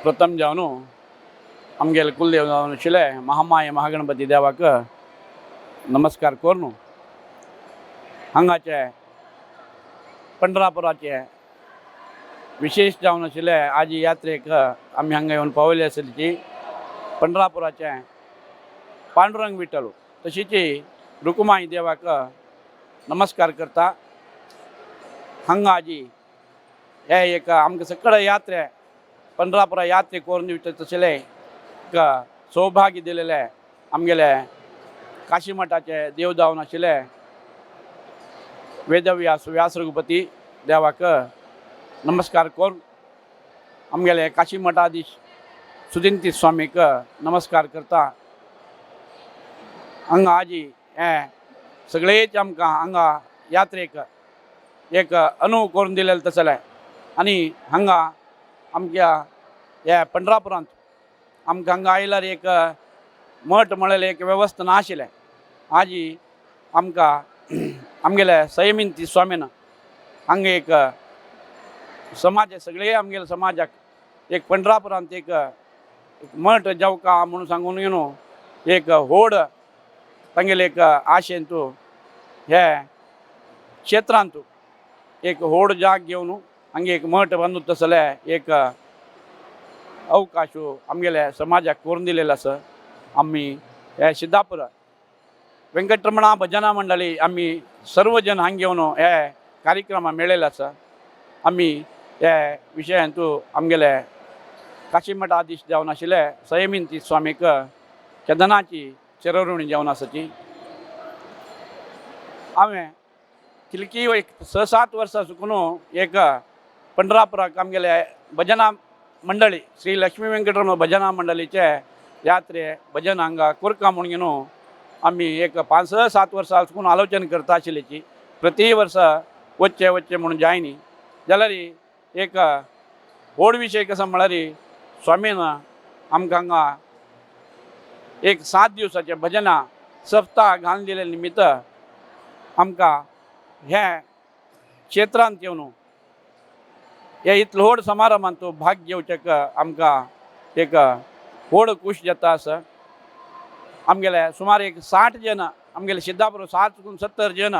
प्रथम जावन आमगेले कुलदेव जावन आशिल्ले महामाय महागणपती देवाक नमस्कार करून हांगाचे पंढरापुराचे विशेष जावन आशिल्ले आजी यात्रेक आमी हांगा येवन पावयले आसली पंढरापुराचे पांडुरंग विठ्ठल तशीच रुकुमाई देवाक नमस्कार करता. हांगा आजी हे एक आमकां सगळे यात्रे पंढरापुरा यात्रे करून दिवचे तसले एक सौभाग्य दिलेले आमगेले काशी मठाचे देव जावन आशिल्ले वेदव्यास व्यास रघुपती देवाक नमस्कार करून आमगेले काशी मठाधीश सुदिंती स्वामीक नमस्कार करता. हांगा आजी हें सगळेच आमकां हांगा यात्रेक एक अनुभव करून दिलेलें तसलें आनी हांगा आमच्या ह्या पंढरापुरांत आमकां हांगा आयल्यार एक मठ म्हळ्यार एक वेवस्था नाशिल्लें. आजी आमकां आमगेले संयमिंती स्वामीन हांगा एक समाज सगळे आमगेले समाजाक एक पंढरापुरांत एक एक मठ जावका म्हणून सांगून न्हू एक व्हड तांगेले एक आशेन तूं हे क्षेत्रांत एक व्हड जाग घेवन हांगा एक मठ बांदून तसले एक अवकाश आमगेले समाजाक करून दिलेलो आसा. आमी हे सिद्धापूर वेंकटरमणा भजना मंडळी आमी सर्व जन हांगा घेवन हे कार्यक्रमा मेळ्ळेले आसा. आमी हे विशयांतू आमगेले काशी मठाधीश जावन आशिल्ले संयमिंती स्वामीक चंदनाची चिरऋणी जावन आसाची. हांवें किलकी एक स सात वर्सां चुकून एक पंढरापुराक आमगेले भजना मंडळी श्री लक्ष्मी वेंकटरमण भजना मंडळीचे यात्रे भजन हांगा कोरका म्हणून न्हू आमी एक 5 6 7 वर्सां चुकून आलोचन करता आशिल्ल्याची प्रति वर्सा वच्चें वच्चें म्हणून जायनी जाल्यार एक व्हड विशय कसो म्हळ्यार स्वामीन आमकां हांगा एक 7 दिवसाचें भजनां सप्ताह घालून दिले निमित्त आमकां हे क्षेत्रांत येवन हे इतलो व्हड समारंभांत भाग घेवचेक आमकां एक व्हड खूश जाता आसा. आमगेले सुमार एक 60 जन आमगेले सिद्धापूर 60 70 जन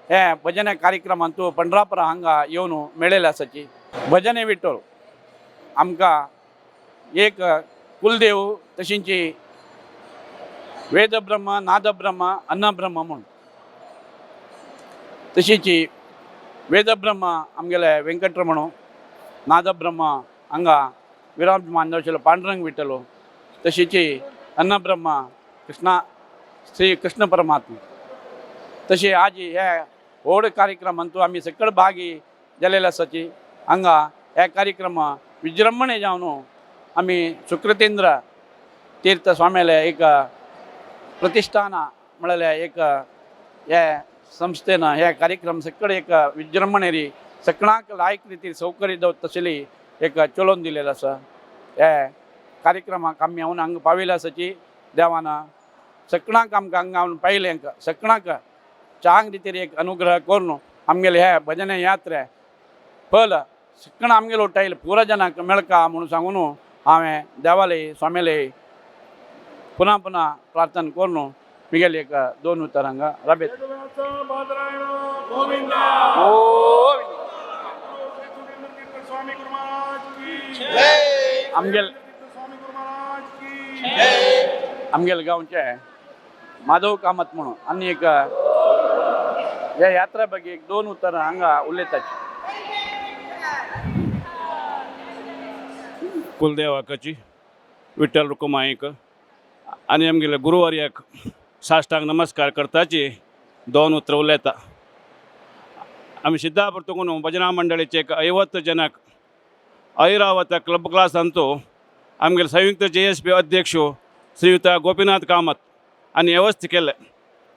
हे भजने कार्यक्रमांत पंढरापुरा हांगा येवन मेळ्ळेले आसाची. भजने विठ्ठल आमकां एक कुलदेव तशींची वेदब्रह्म नादब्रह्म अन्नब्रह्म म्हूण तशीची वेदब्रह्म आमगेले वेंकटरमण नादब्रह्म हांगा विराजमान आशिल्लो पांडुरंग विठ्ठल तशीची अन्नब्रह्म कृष्णा श्री कृष्ण परमात्मा. तशें आजी हे व्हड कार्यक्रमांतू आमी सगळे भागी जालेले आसाची. हांगा हे कार्यक्रम विजृंभणे जावन आमी सुकृतेंद्र तीर्थ स्वाम्याले एक प्रतिष्ठान म्हळ्यार एक हे संस्थेन हे कार्यक्रम सगळे एक विजृंभणे सगळ्यांक लायक रितीर सौकर्य दवरता तसली एक चलोवन दिलेलो आसा. हे कार्यक्रमाक आमी येवन हांगा पाविल्ले आसाची. देवान सगळ्यांक आमकां हांगा येवन पायलें सगळ्यांक चांग रितीर एक अनुग्रह करून आमगेले हे भजने यात्रे फल सगळ्यां आमगेलो उठायल पुरा जनांक मेळका म्हणून सांगून हांवें देवाले स्वामीले पुन्हा पुन्हा प्रार्थना करून मिगेले एक दोन उतरां हांगा राबयता. आमगेल आमगेले गांवचे माधव कामत म्हणून आनी एक ह्या यात्रा ಬಗ್ಗೆ एक दोन उतरां हांगा उलयताची. कुलदेवाकाची विठ्ठल रुकुमाईक आनी आमगेले गुरुवार्याक साष्टांग नमस्कार करताची दोन उतरां उलयता. आमी सिद्धापूर तुकून भजना मंडळीचे एक 50 जनाक ऐरावत क्लब क्लासांतू आमगेले संयुक्त जे एस पी अध्यक्ष श्रीयुत गोपीनाथ कामत आनी वेवस्था केले.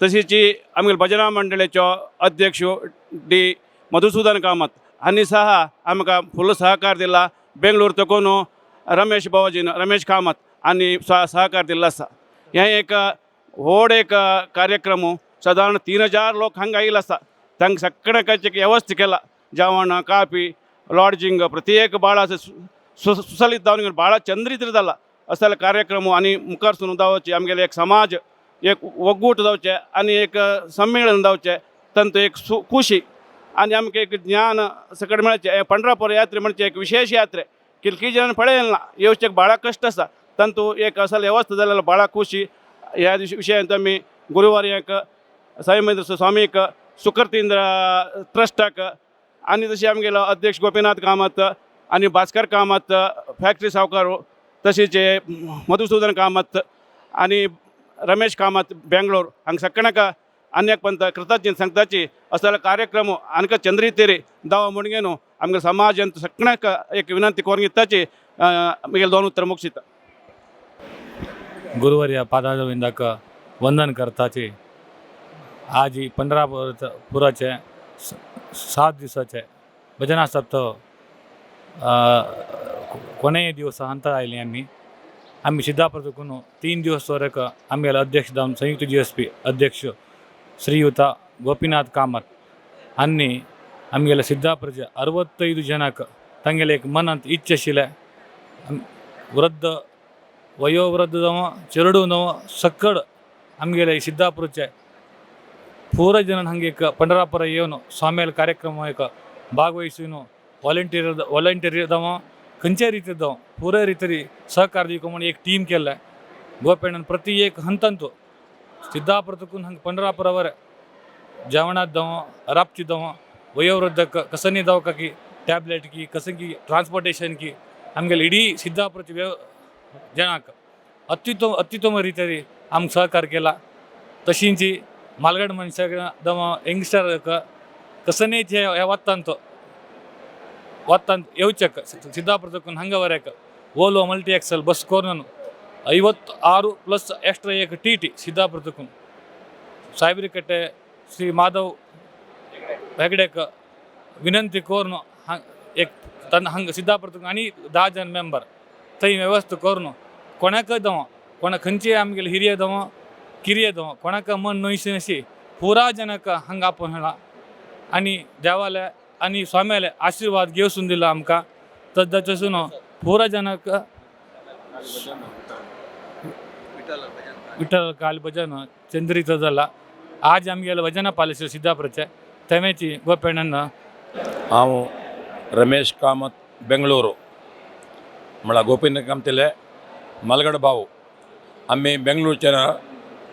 तशीच आमगेले भजना मंडळीचो अध्यक्ष डी मधुसूदन कामत हांणी सह आमकां फुल सहकार दिला. बेंगळूर तकून रमेश बाबाजीन रमेश कामत आनी सहकार दिल्लो आसा. हें एक व्हड एक कार्यक्रम सादारण 3000 लोक हांगा आयिल्ले आसा. तांकां सगळ्यांक एक वेवस्था केला, जेवण काफी लॉजिंग प्रत्येक बाळाचो सुसलित जावन भाळा चंद्रित जाला असले कार्यक्रम आनी मुखार सरून जावचे आमगेले एक समाज एक ಒಗ್ಗೂಟ जावचें आनी एक सम्मेळन जावचें तांचो एक खुशी आनी आमकां एक ज्ञान सकट मेळचें. हे पंढरपूर यात्रे म्हणजे एक विशेष यात्रे किलकी जन पळयना येवचें भाळा कश्ट आसा तांतू एक असले व्यवस्था जाल्यार भाळा खुशी. ह्या विशयांत आमी गुरुवार्याक साई स्वामीक सुकर्तींद्र ट्रस्टाक आनी तशें आमगेलो अध्यक्ष गोपीनाथ कामत आनी भास्कर कामत फॅक्टरी सावकार, तशेंच मधुसूदन कामत आनी रमेश कामत बेंगलोर हांगा सगळ्यांक अन्यक पंत कृतज्ञ सांगताची. असले कार्यक्रम आनका चंद्रितेरी दावा म्हणून आमगे समाजांत सगळ्यांक एक विनंती करून घेताची. आमगेले दोन उतर मुक्षिता. गुरुवार्य पादारविंदाक वंदन करताची. आज पंढरापुराचे 7 दिवसाचे भजना सप्तह ಕೊನೆಯ ದಿವಸ ಅಂತ आयली. आमी आमी सिद्धापूर 3 दिवस वरक आमगेले अध्यक्ष जावन संयुक्त GSP अध्यक्ष ಶ್ರೀಯುತ ಗೋಪಿನಾಥ್ ಕಾಮತ್ ಅನ್ನಿ आमगेले ಸಿದ್ದಾಪುರचे 65 ಜನಕ್ಕೆ ತಂಗೆಲೆ एक ಮನಂತ ಇಚ್ಛೆ ಆशिल्लें ವೃದ್ಧ ವಯೋವೃದ್ಧದವ ಚೆರಡುನವ ಸಕ್ಕಡ್ आमगेले ಸಿದ್ದಾಪುರचे ಪೂರ ಜನ ಹಂಗೆ एक पंढरापुರ ಏನು ಸ್ವಾಮಿಯಲ್ ಕಾರ್ಯಕ್ರಮ एक ಭಾಗವಹಿಸಿನು ವಾಲಂಟಿಯರ್ ವಾಲಂಟಿಯರ್ ಇದ್ದವ खंयच्या ರೀತಿದ್ದವ ಪೂರ ರೀತಿ ಸಹಕಾರ दिवंक एक टीम केल्लें. गोपेಣ್ಣन ಪ್ರತಿ एक ಹಂತಂತು ಸಿದ್ದಾಪುರದಕ್ಕೂ ಹಂಗೆ पंढरापुರವರೆ जेवणात राबची दव वयोवृद्ध कसनी दवकाकी टॅबलेट की कसंकी ट्रान्सपोर्टेशन की आमगेले इडೀ ಸಿದ್ದಾಪುರचे व्यव जणांक अत्युत्तम अत्युत्तम ರೀತಿಯಲ್ಲಿ आमकां सहकार केला. तशींची मालगड मनशाक दव यंगस्टर कसनीच हे वत्तांत वत्तांत येवचेक सिದ್ದಾಪುರದಕ್ಕೂ ಹಂಗೆ ವರೆಕ ಓಲೋ ಮಲ್ಟಿ ಎಕ್ಸೆಲ್ ಬಸ್ ಕೋರ್ನನು 56 ಪ್ಲಸ್ ಎಕ್ಸ್ಟ್ರಾ एक TT ಸಿದ್ದಾಪುರದಕ್ಕೂ ಸಾಹೇಬ್ರಿಕಟ್ಟೆ ಶ್ರೀ ಮಾಧವ್ हेगडेक विनंती करून एक तन हंग सिद्धापूर आनी 10 जन मेंबर थंय व्यवस्था करून कोणाकय दव कोणा खंयचे आमगेले हिरिये दव किरिये दव कोणाक मन न्हयशी अशी पुरा जनक हांगा आपोवन हाडला आनी देवाले आनी स्वाम्याले आशिर्वाद घेवसून दिला आमकां. तसो न्हू पुरा जनक विठ्ठल काल भजन चंद्रीचं जाला. आज आमगेले भजना पालिसे सिद्धापूरचे तेमेची गोपेणन. हांव रमेश कामत, बेंगळुरू. म्हळ्यार गोपिनाथ कामतीले मलगड भाऊ. आमी बेंगळूरच्या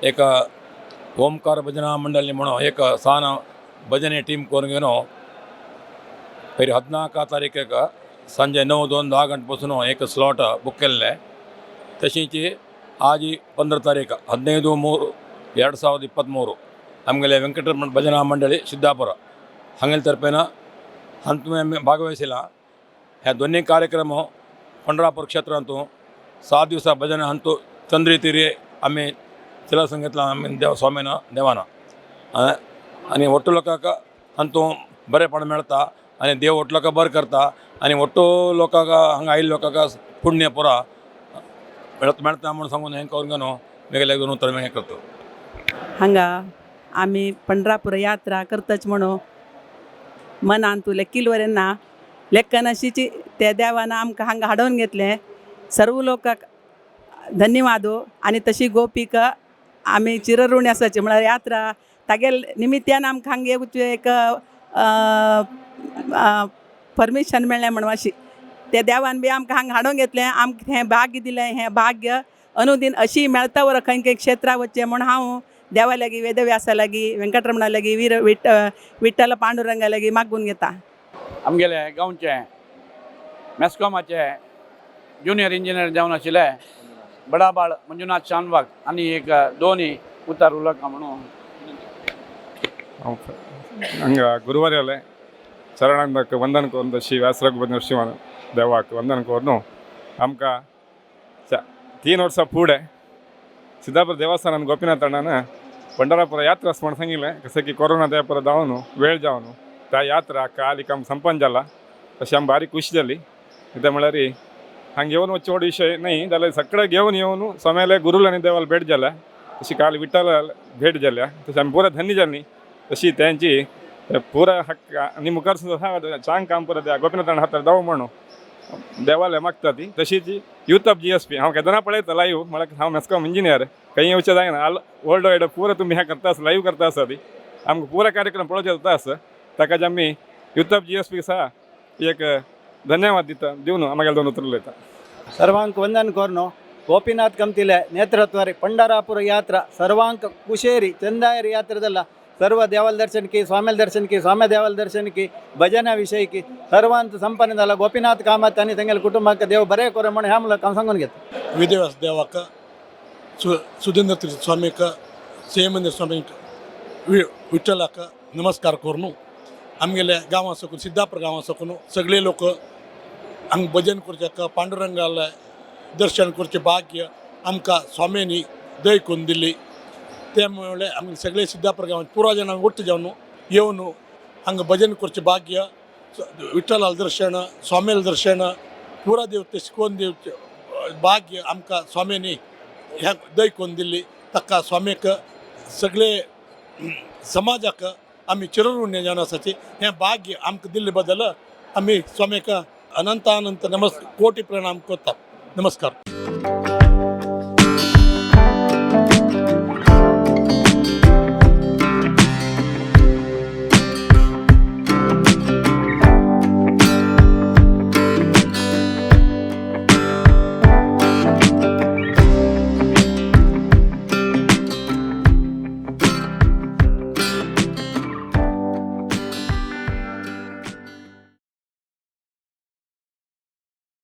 एक ओंकार भजना मंडळी म्हणून एक सान भजने टीम करून घेवन पयर 14 तारीखेक संजे 9 2 10 गंटे पासून एक स्लॉट बूक केल्ले. तशींच आज 15 तारीख 15/3/2023 आमगेले ವೆಂಕಟರಮಣ ಭಜನಾ ಮಂಡಳಿ ಸಿದ್ದಾಪುರ हांगेले ತರ್ಪೇನ ಹಂತ आमी ಭಾಗವಹಿಸಿಲ್ಲ. ह्या दोन्ही कार्यक्रम पंढरापूर क्षेत्रांतू 7 दिवसा भजन हंतू चंद्री तिरी आमी चिला संगीतला आमी देव स्वामीन देवाना आनी ಒಟ್ಟು लोकांक हंतू बरेपण मेळता आनी देव ಒಟ್ಟು लोकांक बरें करता आनी ಒಟ್ಟು लोकांक हांगा आयिल्ल्या लोकांक पुण्य पुरा मेळता म्हूण सांगून हें करून न्हू मेगेले दोन उतरां हें करता. हांगा आमी पंढरापूर यात्रा करतच म्हणून मनान तूं लेखील ना लेखनाशीची त्या देवान आमकां हांगा हाडोवन घेतलें. सर्व लोकांक धन्यवाद. आनी तशी गोपीक आमी चिरऋणी आसाची. म्हळ्यार यात्रा तागेल निमित्यान आमकां हांगा येवचें एक परमिशन मेळ्ळें म्हणून अशी त्या देवान बी आमकां हांगा हाडून घेतलें. आमकां हें भाग्य दिलें. हें भाग्य अनुदिन अशी मेळता वर खंय खंय क्षेत्रां वचचें म्हूण हांव देवा लागीं, वेदव्यासा लागीं, वेंकटरमणा लागीं, वीर विठ विठ्ठल पांडुरंगा लागीं मागून घेता. आमगेले गांवचे मेस्कॉमाचे ज्युनियर इंजिनियर जावन आशिल्ले बडाबाळ मंजुनाथ शानबाग आनी एक दोनी उतार उलयता म्हणून. ಹಂಗೆ ಗುರುವಾರಲ್ಲೇ ಚರಣಕ್ಕೆ ವಂದನ ಕೋರ್ದು ಶ್ರೀ ವ್ಯಾಸರಘುಪತಿ ನರಸಿಂಹ ದೇವಾक ವಂದನ ಕೋರ್ನು आमकां 3 वर्सां फुडें सिद्धापूर देवस्थानान गोपिनाथ अण्णान पंढरापुರ यात्रा म्हण सांगिल्लें. कसं की कोरोना त्यापर जावन वेळ जावन त्या यात्रा काल आम संपन्न जाला. तशें आमी बारीक खुशी जाली. कितें म्हळ्यार हांगा येवन वचचे व्हड विशय न्ही जाल्यार सगळे घेवन येवन स्वाम्याले गुरुल आनी देवाल भेट जाल्या. तशी काल विठ्ठल भेट जाल्या. तशें आमी पुरा धन्य जाली. तशी तेंची पुरा हक्क आनी मुखार सुद्दां चांग काम करत त्या गोपिनाथ हातार जावं म्हणून. देवाले मागता ती. तशीच यूथ ऑफ GSP हांव केदना पळयता लायव, म्हळ्यार हांव मेस्कॉम इंजिनियर, खंय येवचें जायना. आल वर्ल्ड वायड पुरो तुमी हें करता आसा, लायव करता आसा ती, आमकां पुरो कार्यक्रम पळोवचें जाता आसा. ताका आमी यूथ ऑफ GSP सह एक धन्यवाद दिता, दिवन आमगेले दोन उतर उलयता. सर्वांक ವಂದನ ಕೋರ್ನು. ಗೋಪಿನಾಥ್ ಕಮ್ತಿಲೆ ನೇತೃತ್ವ ಪಂಡರಾಪುರ ಯಾತ್ರ ಸರ್ವಾಂಕ ಕುಶೇರಿ ಚಂದಾಯರಿ ಯಾತ್ರದಲ್ಲ ಸರ್ವ ದೇವಾಲ ದರ್ಶನಕ್ಕೆ, ಸ್ವಾಮಿ ದರ್ಶನಕ್ಕೆ, ಸ್ವಾಮಿ ದೇವಾಲ ದರ್ಶನಕ್ಕೆ, ಭಜನಾ ವಿಷಯಕ್ಕೆ ಸರ್ವಾಂತ ಸಂಪನ್ನದಲ್ಲ. ಗೋಪಿನಾಥ್ ಕಾಮತ್ అని ತಂಗಲ ಕುಟುಂಬಕ್ಕೆ ದೇವ ಬರೇ ಕೊರಮಣ ಹ್ಯಾಮಲ ಕಂಸಂಗನ್ಗೆ. ವೇದವ್ಯಾಸ ದೇವಕ್ಕ, ಸುಧೀಂದ್ರ ತೀರ್ಥ ಸ್ವಾಮಿಕ, ಸೇಮಂದ್ರ ಸ್ವಾಮಿಕ, विठ्ठलाक नमस्कार करून आमगेल्या गांवां साकून, सिद्धापूर गांवां साकून सगळे लोक हांगा भजन करच्याक, पांडुरंगाले दर्शन करचें भाग्य आमकां स्वाम्यांनी दय करून दिली. ते म्हणल्यार आमगे सगळे सिद्धापूर गांवांत पुरा जाणां ಒಟ್ಟು जावन येवन हांगा भजन करचें भाग्य, विठ्ठलाल दर्शन, स्वाम्याले दर्शन, पुरा देवते शिकोवन दिवचें भाग्य आमकां स्वाम्यांनी ह्या दय करून दिल्ली. ताका स्वामीक, सगळे समाजाक आमी चिरऋणी जावन आसाची. हें भाग्य आमकां दिल्ले बद्दल आमी स्वामीक अनंत अनंत नमस् कोटी प्रणाम करता. नमस्कार.